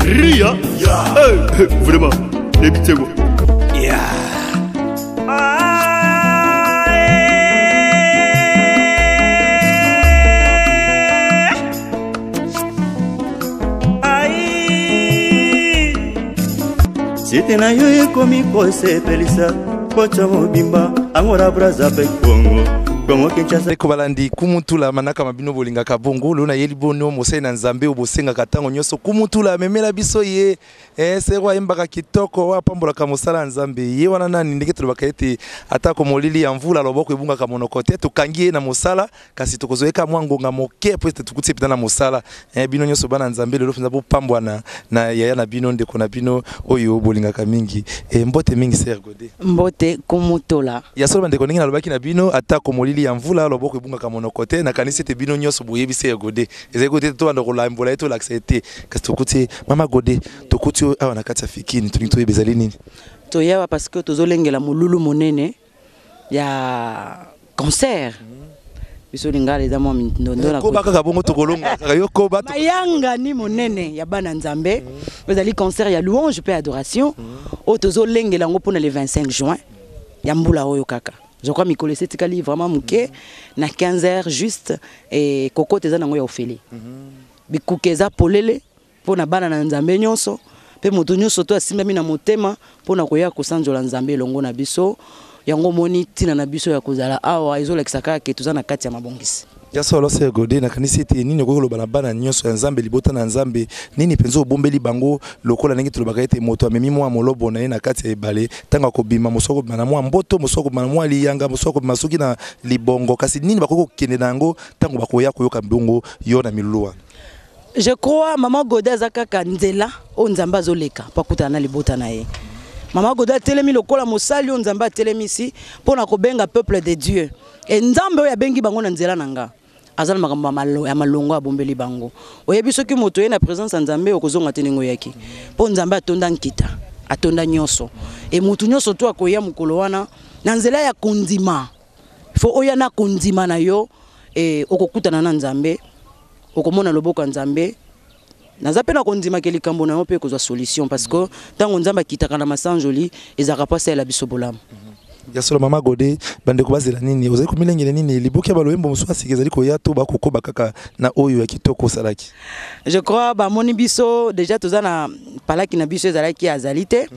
Ria. Hey, vraiment, nayebi te kwa. Yeah. Site na yo ekomi kosepelisa pocho mobimba angola braza mpe kongo kongo kinshasa. Ndeko balandi kumutula manaka mabino bolingaka bongo lelo nayeli bono mosali na nzambe oyo bosengaka ntango nyonso kumutula amemela biso ye eh, sero ayembaka kitoko oyo apambolaka mosala ya nzambe ye wana nani ndenge tolobaka ete atako molili ya mvula loboko ebungaka monoko te tokangi ye na mosala kasi tokozwa ye kaka mwa ngonga moke mpo ete tokuti ye mpenza na mosala eh, bino nyonso bana nzambe lelo mpenza bopambwana na yaya na bino ndeko na bino oyo bolingaka mingi eh, mbote mingi ser gode Mbote kumutola. Ya solo bandeko ndenge nalobaki na bino atako molili ya mvula loboko ebungaka monoko te nakanisi ete bino nyonso boyebi ser gode ezali kote tobanda kolambola ye tolakisa ye te kasi tokuti ye mama gode tokuti oyo awa na kati ya fikini tolingi toyeba ezali nini Toyawa parce que tozolengela molulu monene ya concert. Biso lingala eza mwa mindondo na koba kaka bongo tokolonga kaka yo koba mayangani monene ya bana nzambe ezali concert ya louange mpe adoration oyo tozolengela yango mpona le 25 juin ya mbula oyo kaka. Je crois mikolo esi etikali vraiment moke na 15 heures juste e kokota eza nango ya ofele. Bikuke eza polele mpo na bana na nzambe nyonso mpe moto nyonso to asimbami na motema mpo na koya kosanzola nzambe elongo na biso. Yango omoni ntina na biso ya kozala awa ezolakisa kaka ke toza na kati ya mabongisi. Ya solo ser gode nakanisi ete nini okoki koloba na bana nyonso ya nzambe libota na nzambe nini mpenza obombeli bango lokola ndenge tolobaka ete moto amemi mwa molobo na ye na kati ya ebale ntango akobima mosu akobima na mwa mboto mosu akobima na mwa liyanga mosu akobima soki na libongo kasi nini bakoki kokende na yango ntango bakoya koyoka mbongo yo na milulu wana. Je crois mama Gode aza kaka nzela oyo nzambe azoleka mpo akutana na libota na ye. Mama Gode atelemi lokola mosali oyo nzambe atelemisi mpo na kobenga peuple de Dieu. E nzambe oyo abengi bango na nzela na nga aza na makambo ya malongo abombeli bango. Oyebi soki moto oye na présence ya nzambe okozonga te ndenge oyaki mpo nzambe atonda nkita atonda nyonso e motu nyonso to akoya mokolo wana na nzela ya kondima fo oya na kondima na yo e okokutana na nzambe okomona loboko ya nzambe. Naza mpe na kondimaka likambo na yo mpe ekozwa solution parce que ntango nzambe akitaka na masanjoli ezalaka mpo asalela biso bolamu. Ya solo mama gode bandeko bazela nini ozali komilengela nini liboki ya baloyembo mosusu ya sika ezali koya to bakokoba kaka na oyo ya kitoko osalaki. Je crois bamoni biso déjà toza na palaki na biso ezalaki azali te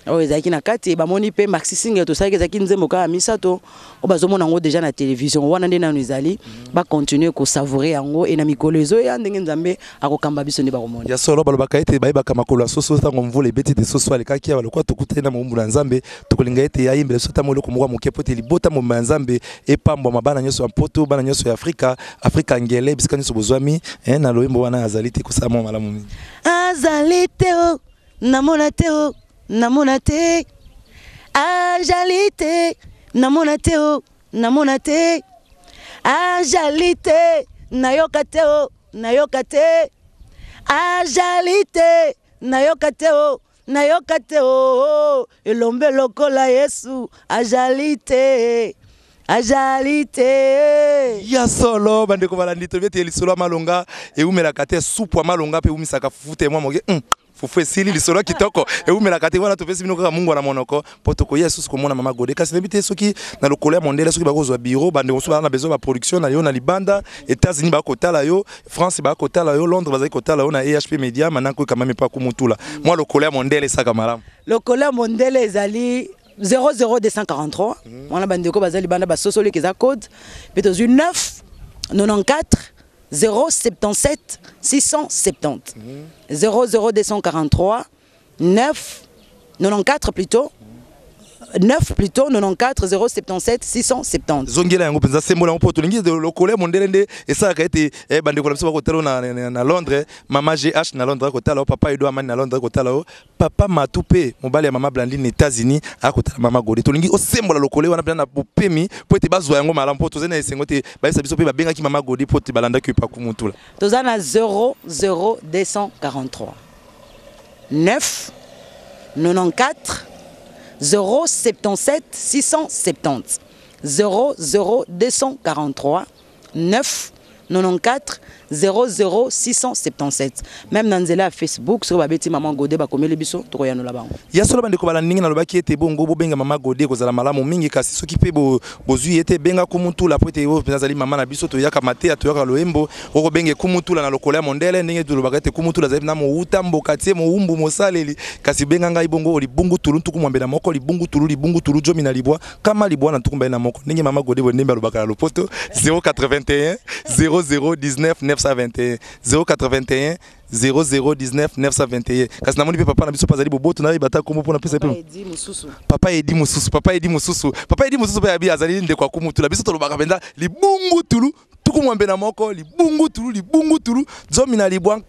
oyo ezalaki na kati bamoni mpe maxi single tosalaki ezalaki nzembo kaka misato oyo bazomona yango déjà na télévision wana nde nanu ezali bacontinue kosavoure yango e na mikolo ezoya ndenge nzambe akokamba biso nde bakomona. Ya solo balobaka ete bayebaka makolo ya soso ntango mvula ebeti ete soso alekaki awa lokola tokutani na mowumbu na nzambe tokolinga ete ayembela biso ata mwa eloko moko ya moke po ete libota mobimba ya nzambe epambwama bana nyonso ya mpoto bana nyonso ya afrika afrika ngele bisika nyonso bozwami na loyembo wana azali te kosala mwa malamu mingi. Azali te o namona te o namona te azali te namona te o namona te azali te nayoka te o nayoka te azali te nayoka te o nayoka te o elombe lokola Yesu azali te azali te. Ya solo bandeko balandi tolobi ete lisolo ya malonga ewumelaka te supu ya malonga mpe ewumisaka fufu te mwa moke fufu esili lisolo ya kitoko ewumelaka te wana topesi bino kaka mungwa na monoko mpo tokoya lisusu komona mama Gode kasi nayebi te soki na lokolo ya mondele soki bakozwa bureau bandeko mosusu baza na besoin ba production na yo na libanda États-Unis bakotala yo France bakotala yo Londres bazali kotala yo na EHP Media mananko ekamami mpe akumutula mwa lokolo ya mondele esaka malamu. Lokolo ya mondele ezali 00243 wana bandeko baza libanda basosoli eza code mpe tozwi 9 94 077 670 00243 9 94 plutôt 9 plutôt 94 077 670. Zongela yango mpenza sembola yango mpo tolingi lokolo ya mondele nde esalaka ete bandeko na biso bakotala na Londres mama GH na Londres akotala yo papa Edo Amani na Londres akotala yo papa Matu mpe mobali ya mama Blandine na États-Unis akotala mama Gode tolingi osembola lokolo wana mpenza na bopemi mpo ete bazwa yango malamu mpo tozali na esengo te bayebisa biso mpe babengaki mama Gode mpo te balandaki yo epa kumutula. Toza na 00243 9 94 077 670 00243 9 94 00677. Même na nzela ya Facebook, soki babeti Mama Gode, bakomeli biso, tokoyanola bango. Ya solo, bandeko bala, ndenge nalobaki ete bongo bobenga Mama Gode kozala malamu mingi. Kasi soki mpe bozwi ye te, benga Kumutula, po ete oyo mpenza azali mama na biso. Toyaka mateya, toyaka loyembo, okobenga Kumutula na lokolo ya mondele. Ndenge tolobaka ete Kumutula azali na mowuta mboka tie mowumbu mosaleli. Kasi benga ngai bongo libungu tulu 81 libungu tulu libungu tulu 19 921. Ndenge Mama Gode Bondembe alobaka na lopoto, 081 00 19 921, 081 00 19 921. Kasi namoni mpe papa na biso mpe azali boboto, nayeba ata kombo mpona pesa mpe. Edi mosusu. Papa Edi mosusu, papa Edi mosusu, papa Edi mosusu mpe yabi azali ndeko ya Kumutula. Biso tolobaka mpenza libungu tulu 81 libungu tulu libungu tulu 19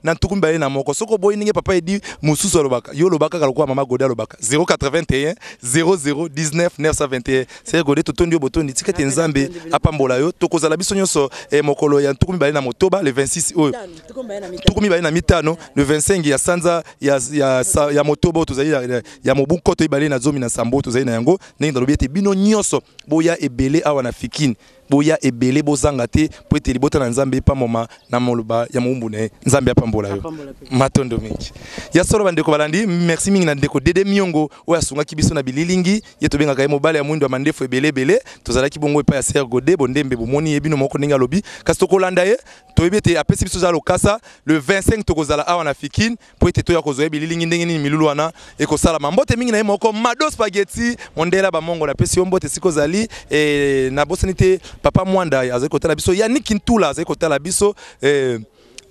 921. Soki oboyi ndenge papa Edi mosusu alobaka, yo olobaka kaka lokola Mama Gode alobaka, 081 00 19 921. Sœur Gode, totondi yo botondi. Tika ete Nzambe apambola yo. Tokozala biso nyonso mokolo ya 26, le 26 oyo, 25, le 25 ya sanza ya motoba oyo tozali ya mobu 2017 tozali na yango. Ndenge nalobi ete bino nyonso boya ebele awa na Fikine, boya ebele, bozanga te, po ete libota na Nzambe epamoma na moloba ya mowumbu na ye. Nzambe apambola yo. Apambola mpe. Matondo mingi. Ya solo, bandeko balandi, merci mingi na ndeko Dede Miongo oyo asungaki biso na bililingi. Ye tobengaka ye mobali ya mwindo ya mandefu ebele ebele. Tozalaki bongo epai ya Sœur Gode Bondembe. Bomoni ye bino moko ndenge alobi, kasi tokolanda ye. Toyebi ete apesi biso za lokasa, le 25 tokozala awa na Fikine po ete toya kozwa ye bililingi ndenge nini milulu wana ekosalama. Mbote mingi na ye moko Mado Spaghetti Mondela Bamongo, napesi yo mbote esika ozali. Nabosani te papa Mwanda azali kotala biso, Yannick Ntula azali kotala biso,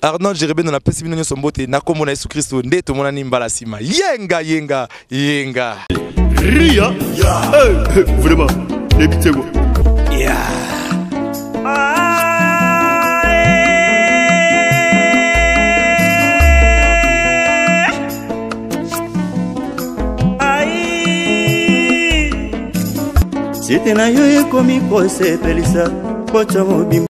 Arnold Jerebeno. Napesi bino nyonso mbote na nkombo na Yesu Kristo. Nde tomonani mbala nsima. Yenga, yenga, yenga. Ria. Hey, vraiment. Débitez-moi. Yeah. Site na yo ekomi kosepelisa pocho mobimba.